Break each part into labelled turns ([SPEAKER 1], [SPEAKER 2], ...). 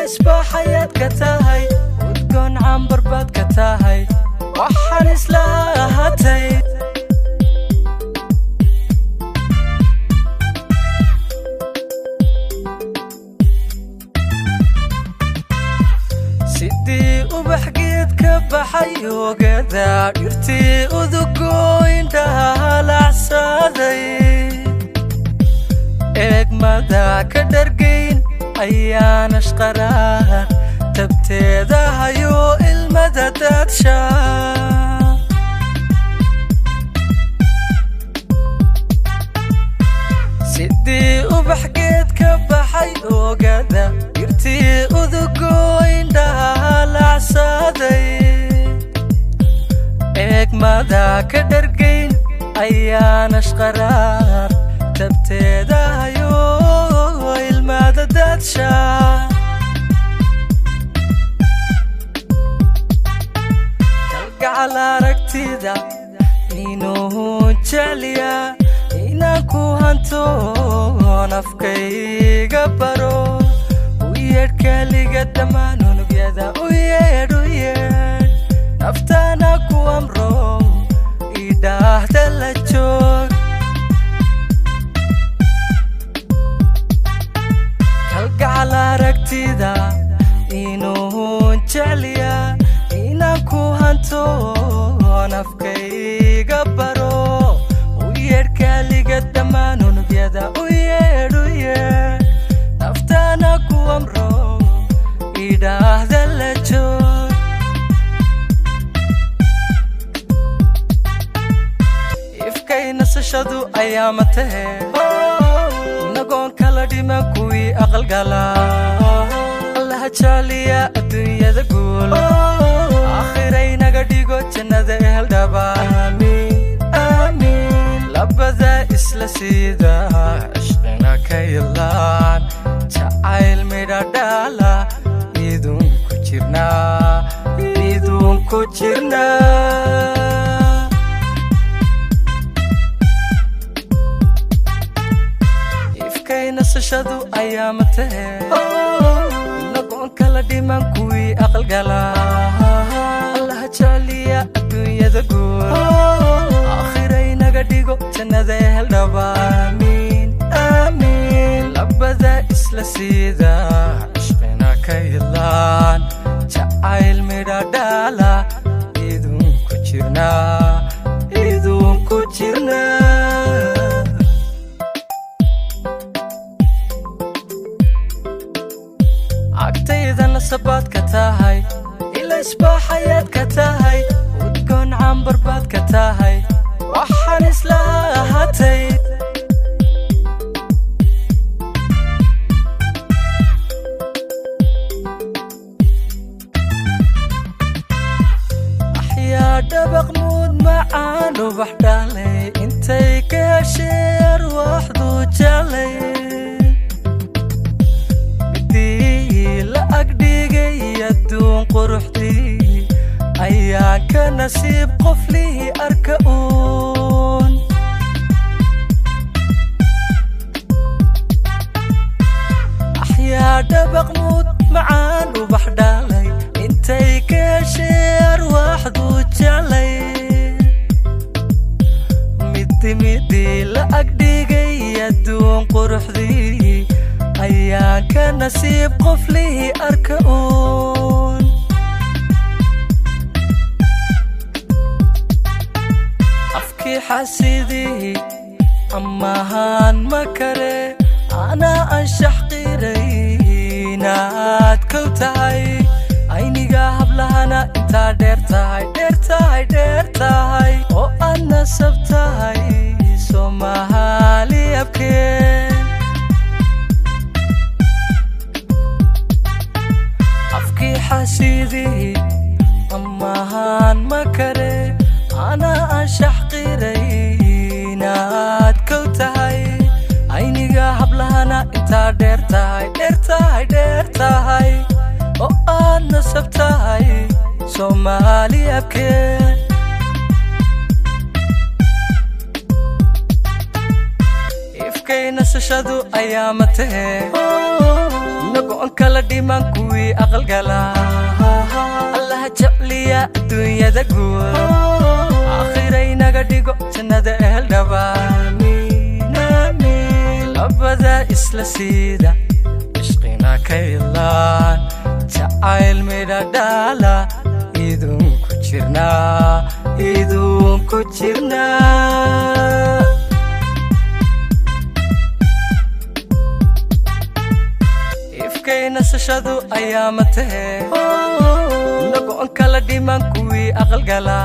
[SPEAKER 1] Ilaysbaaxayaad ka tahay, udgoon cambar baad ka tahay, waxaan isla ahaatay. Sidii ubax geed ka baxay oogada, dhirtii udugoo indhaha halacsaday, eegmada ka dhargayn ayaan ashqaraar tabteeda hayo ilmada daadsha. Sidii ubax geed ka baxay oogada, dhirtii udugoo indhaha halacsaday, eegmada ka dhargayn ayaan ashqaraar tabteeda hayo ilmada daadsha. Kalgacal aragtida inuu jecliyaa, inaan ku hanto nafkayga baro, u yeedh keliga dhammaan unugyada, u yeedh, u yeedh naftana ku amro, idhaahda la joog. Kalgacal aragtida inuu jecliyaa, inaan ku hanto nafkayga baro, u yeedh keliga dhammaan unugyada, u yeedh, u yeedh naftana ku amro, idhaahda la joog. Ifkay nasashadu ayaa matahe, inagoon kala dhiman kuwii aqalgala, Allaha jecliya adduunyada guul, aakhiray naga dhigo jannada eheldhaba. Aamiin, aamiin. Labada isla sida cishqina ka ilaan, jacayl midha dhala idinku jirnaa, idinku jirnaa. Ifkay nasashadu ayaa matahe, inagoon kala dhiman kuwii aqalgala, Allaha jecliya adduunyada guul, aakhiray naga dhigo jannada eheldhaba. Aamiin, aamiin. Labada isla sida cishqina ka ilaan, jacayl midha dhala idinku jirnaa, idinku jirnaa. Agtayda nasabaad ka tahay, ilaysbaaxayaad ka tahay, udgoon cambar baad ka tahay, waxaan isla ahaatay. Axyaa dhabaq muud macaan ubax dhalay, intay ka heshay arwaaxdu jeclay, midii la agdhigay adduun quruxdii ayaan ka nasiib qoflihii arka uun. Axyaa dhabaq muud macaan ubax dhalay, intay ka heshay arwaaxdu jeclay, midi midii la agdhigay adduun quruxdii ayaan ka nasiib qoflihii arka uun. Afkii xasidii amahaan ma kare, anaa anshax qiray inaad kow tahay, ayniga hablahana intaa dheer tahay, dheer tahay, dheer tahay, oo aad nasab tahay Soomaali abkeen. Afkii xasidii amahaan ma kare, anaa anshax qiray inaad kow tahay, ayniga hablahana intaa dheer tahay, dheer tahay, dheer tahay, oo aad nasab tahay Soomaali abkeen. Ifkay nasashadu ayaa matee, nagoon kala dhiman kuwii Kuwii aqalgala, Allaha jecliya adduunyada guud, aakhiraynaga dhigo jannada eheldhaba. Labada isla siida ishqina ka idlaan, jacayl midha dhaala idinku jirnaa, idinku jirnaa. Ifkay nasashadu ayaa matehe, nago-on kala dhiman kuwii aqalgala,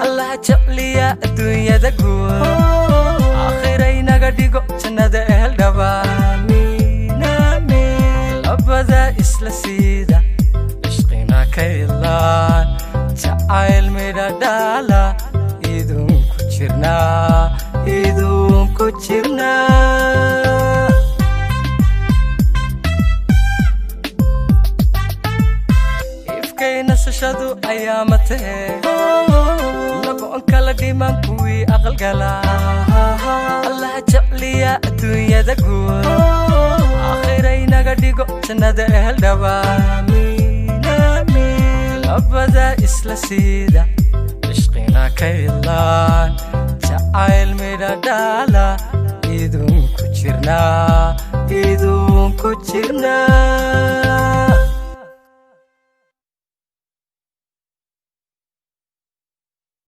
[SPEAKER 1] Allaha jecliya adduunyada guud, aakhiraynaga dhigo jannada eheldhaba. Labada isla siida ishqina ka idlaan, jacayl midha dhaala idinku jirnaa, idinku jirnaa. Ifkay nasashadu ayaa matehe, nago-on kala dhiman kuwii aqalgala, Allaha jecliya adduunyada guud, aakhiraynaga dhigo jannada eheldhaba. Labada isla siida ishqina ka idlaan, jacayl midha dhaala idinku jirnaa, idinku jirnaa.